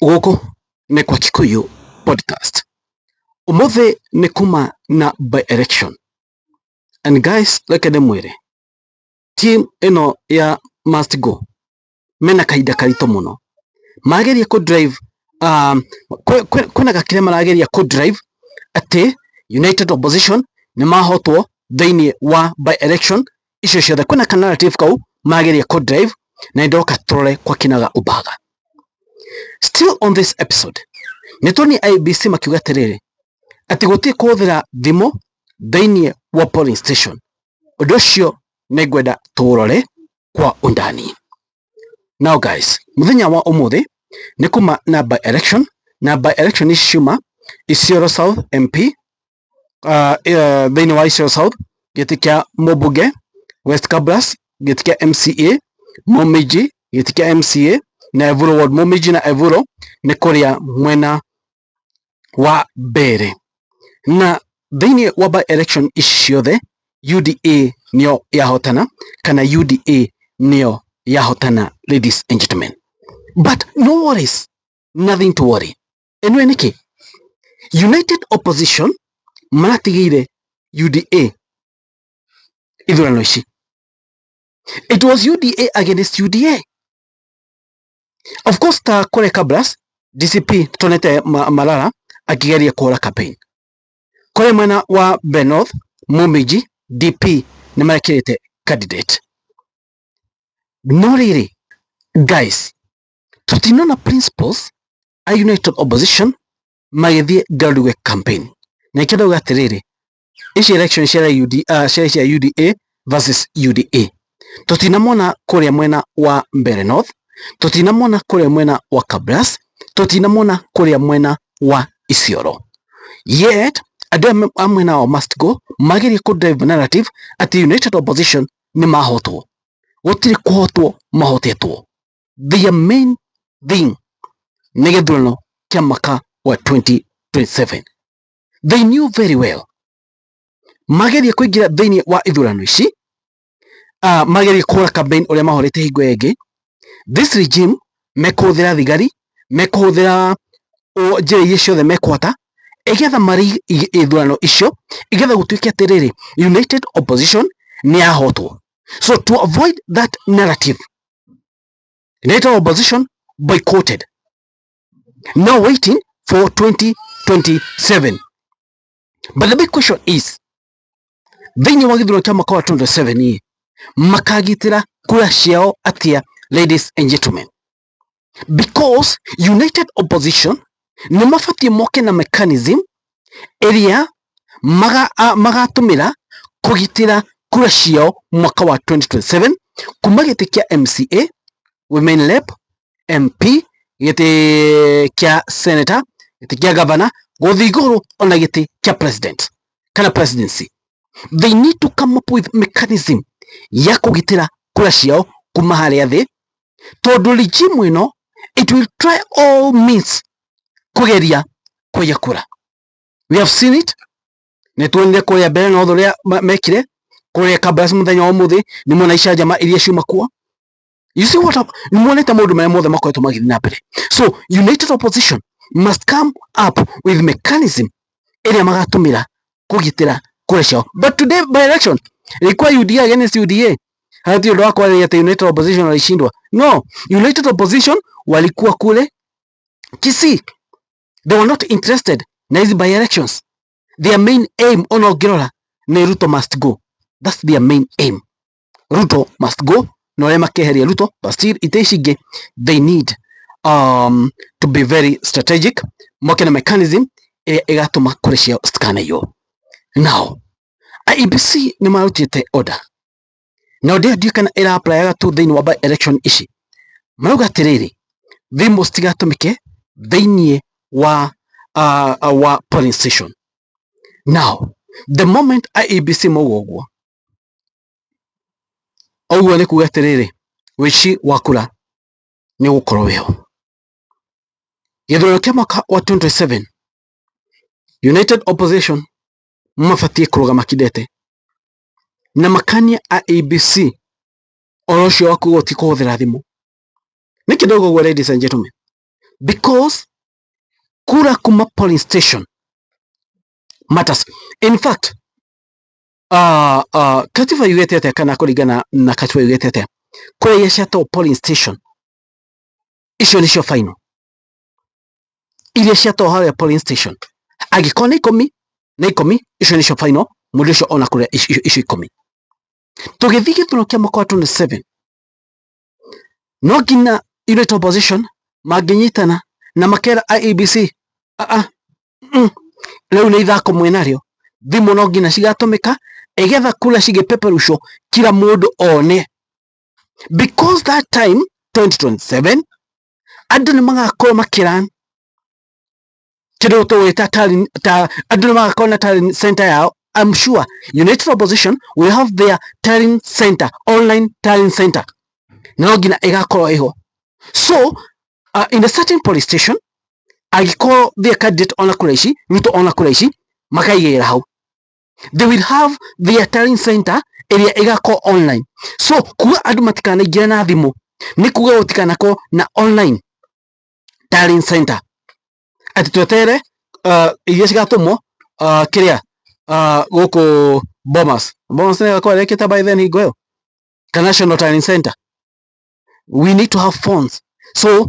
Gũkũ nĩ kwa Kikuyu Podcast. Ũmũthĩ nĩ kuma na by election. And guys, reke ndĩmwĩre, team ĩno ya must go mena kahinda karitũ mũno. Marageria kũ drive kwĩna gakĩrĩa marageria kũ drive atĩ United Opposition nĩ mahotwo thĩinĩ wa by election icio ciothe. Kwĩna ka narrative kau marageria kũ drive na nĩndoka tũrore kwa kinaga ubaga. Still on this episode, nĩ tuonie IEBC makiuga atĩrĩrĩ, atĩ gũtirĩ kũhũthĩra thimũ thĩinĩ wa polling station. Ũndũ ũcio nĩ ngwenda tũũrore kwa undani. Now guys, mũthenya wa ũmũthĩ nĩ kuma na by election, na by election ici ciuma Isiolo South MP, thĩinĩ wa Isiolo South gĩtĩ kĩa mũmbunge, West Kabras gĩtĩ kĩa MCA, Momiji gĩtĩ kĩa MCA na Evuro Ward. Momiji na Evuro nĩ kũrĩa mwena wa Mbere. Na thĩinĩ wa by election ici ciothe UDA nĩyo yahotana kana UDA nĩyo yahotana, ladies and gentlemen. But no worries, nothing to worry. Ĩno nĩkĩ United Opposition maratigĩire UDA ithurano ici. It was UDA against UDA. Of course, ta kũrĩa Kabras DCP tuonete Malala akĩgeria kũhũra campaign. Kũrĩa mwena wa Mbeere North, Mumiji DP nĩ marekĩrĩte candidate. No rĩrĩ guys, tũtinona principles a United Opposition magĩthiĩ ground gwĩka campaign. Na nĩkĩo ndauga atĩrĩrĩ, ici election cia UD, cia UDA versus UDA, tũtinamona kũrĩa mwena wa Mbeere North, tũtinamona kũrĩa mwena wa Kabras, tũtinamona kũrĩa mwena wa Isiolo. Yet andũ aya a mwena wa must go magerie kũ drive narrative atĩ United Opposition nĩ mahotwo. Gũtirĩ kũhotwo mahotetwo. Their main thing nĩ gĩthurano kĩa mwaka wa 2027. They knew very well magerie kũingĩra thĩinĩ wa ithurano ici, magerie kũhũra campaign ũrĩa mahũrĩte hingo ĩngĩ, this regime mekũhũthĩra thigari, mekũhũthĩra njĩra iria ciothe mekũhota igetha marĩ ithurano icio, igetha gũtuĩke atĩrĩrĩ, United Opposition nĩ yahotwo. So to avoid that narrative, United Opposition boycotted, now waiting for 2027. But the big question is, thĩinĩ wa gĩthurano kĩa mwaka wa 2027 makagitĩra kura ciao atĩa, ladies and gentlemen? Because United Opposition nĩ mabatiĩ moke na mechanism ĩrĩa magatũmĩra kũgitĩra kura ciao mwaka wa 2027, kuma gĩtĩ kĩa MCA, Women Rep, MP, gĩtĩ kĩa senator, gĩtĩ kĩa governor, gũthiĩ igũrũ ona gĩtĩ kĩa president kana presidency. They need to come up with mechanism ya kũgitĩra kura ciao kuma harĩa thĩ, tondũ regime ĩno it will try all means kũgeria kũiya kura. We have seen it. Nĩ tuonire kũrĩa Mbeere North ũrĩa mekire kũrĩa Kabras. Mũthenya wa ũmũthĩ nĩ muona icanjama iria ciuma kuo. You see what nĩ muonete maũndũ marĩa mothe makoretwo magĩthiĩ na mbere. So United Opposition must come up with mechanism ĩrĩa magatũmĩra kũgitĩra kura ciao. But today by election ilikuwa UDA against UDA. Hati ũndũ wa kwarĩria atĩ United Opposition walishindwa. No, United Opposition walikuwa kule Kisii. They were not interested na hizi by elections. Their main aim, ona ũngĩrora, nĩ Ruto must go. That's their main aim, Ruto must go. Na ũrĩa makeheria Ruto, but still ite ici ingĩ they need to be very strategic, moke na mechanism ĩrĩa ĩgatũma kura ciao citikanaiyo. Now IEBC nĩ marutĩte order, na ũndũ ĩyo ndiũĩ kana ĩra applyaga tu thĩinĩ wa by election ici. Marauga atĩrĩrĩ, thimũ citigatũmĩke thĩinĩ wa polling station. Now the moment IEBC mauga ũguo, ũguo nĩ kuga atĩrĩrĩ, wĩici wa kura nĩ ũgũkorwo wĩho. Gĩthurano kĩa mwaka wa 2027, United Opposition mabatiĩ kũrũgama kidete na makanie IEBC ũhoro ũcio wa kuga ũtikũhũthĩra thimũ. Nĩkĩ ndauga ũguo, ladies and gentlemen? Because kura kuma polling station matters. In fact, katiba yugĩte atĩa, kana kũringana na katiba yugĩte atĩa, kura iria ciatwo polling station icio nĩcio final, iria ciatwo harĩa polling station, angĩkorwo nĩ 10 na 10, icio nĩcio final, mũndũ ũcio ona kura icio 10. Tũgĩthiĩ gĩthurano kĩa mwaka wa 27, no nginya united opposition mangĩnyitana na makera IEBC, rĩu nĩ ithako mwĩnarĩo, thimũ no nginya cigatũmĩka igetha kura cigĩpeperucwo kila mũndũ one, because that time 2027 andũ nĩ magakorwo makĩran kĩndũ tũgwĩta ta andũ nĩ magakorwo na tallying center yao. I'm sure united opposition will have their tallying center, online tallying center, na no nginya ĩgakorwo ĩho. So in a certain police station, angĩkorwo their candidate ona kura ici, Ruto ona kura ici, makaigĩrĩra hau, they will have their tallying center ĩrĩa ĩgakorwo online. So kuga andũ matikanaingĩre na thimũ nĩ kuga gũtikanakorwo na online tallying center, atĩ twetere iria cigatũmwo kĩrĩa gũkũ Bomas. Bomas nĩ ĩgakorwo ĩrĩkĩte by then hingo ĩyo, kana National Tallying Center. We need to have phones. So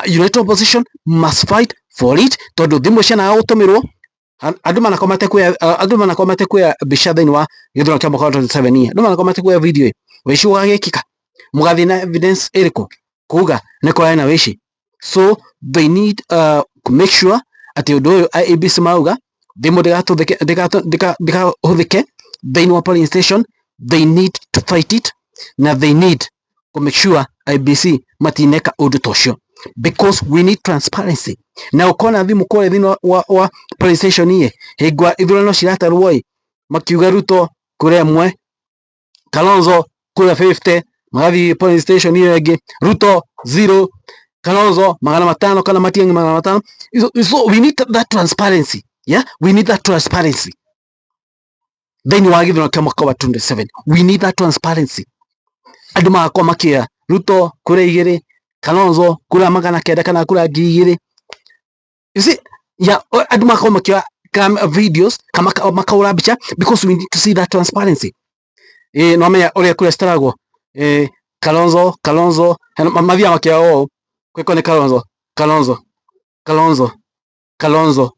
united opposition must fight for it, tondũ thimũ cianaga gũtũmĩrwo, andũ manakorwo matekuoya andũ manakorwo matekuoya mbica thĩinĩ wa gĩthurano kĩa mwaka wa 27, andũ manakorwo matekuoya video, wĩici ũgagĩkĩka, mũgathiĩ na evidence ĩrĩkũ kuga nĩ kũrarĩ na wĩici? So they need to make sure atĩ ũndũ ũyũ IEBC marauga thimũ ndĩkahũthĩke thĩinĩ wa polling station, they need to fight it, na they need to make sure IEBC matineka ũndũ ta ũcio, because we need transparency. Na ũkona thimũ kũrĩa thĩinĩ wa polling station ĩ hingo ithurano ciratarwo ĩ, makiuga Ruto kura 1, Kalonzo kura 50, magathiĩ polling station ĩyo ĩngĩ, Ruto 0, Kalonzo 500 kana Matiang'i 500. So we need that transparency. Yeah, we need that transparency thĩinĩ wa gĩthurano kĩa mwaka wa 27. We need that transparency, andũ magakorwo makĩoya Ruto kura 2, Kalonzo kura 900 kana kura 2000. You see, yeah, andũ magakorwo makĩoya videos kama makaũra mbica, because we need to see that transparency. Ĩ no menya ũrĩa kura citaragwo, ĩ Kalonzo, Kalonzo mathiaga makĩoya ũũ, kwĩko nĩ Kalonzo, Kalonzo, Kalonzo, Kalonzo,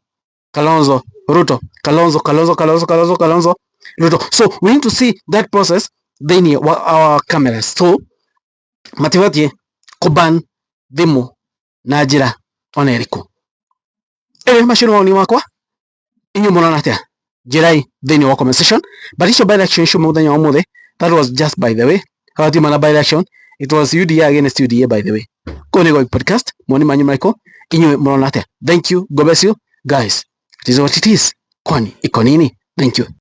Kalonzo, Ruto, Kalonzo, Kalonzo, Kalonzo, Kalonzo, Kalonzo, Ruto. So we need to see that process thĩinĩ wa our cameras. So matibatiĩ kũban thimũ na njĩra ona ĩrĩkũ. Ĩĩ, macio nĩ mawoni makwa, inyuĩ mũrona atĩa? Njĩrai thĩinĩ wa comment section. But icio by election icio mũthenya wa ũmũthĩ, that was just by the way, hawatiuma na by election, it was UDA against UDA, by the way. Kũu nĩ podcast, mawoni manyu marĩkũ? Inyuĩ mũrona atĩa? Thank you, God bless you guys. It is what it is, kwani iko nini? Thank you.